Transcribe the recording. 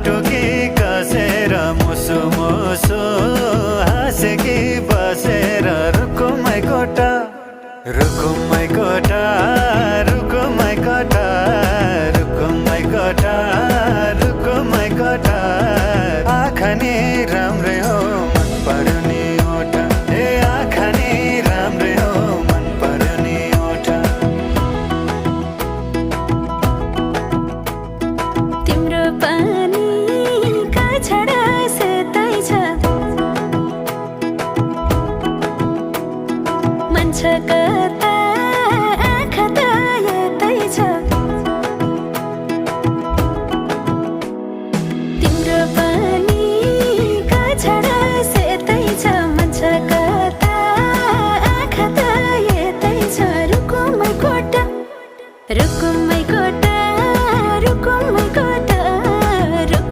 टुकी कसेर मुसु मुसु हाँसेकी बसेर रुकुमै कोठा रुकुमै कोठा रुकुमै कोठा रुकुमै कोठा रुकुमै कोठा आँखा नि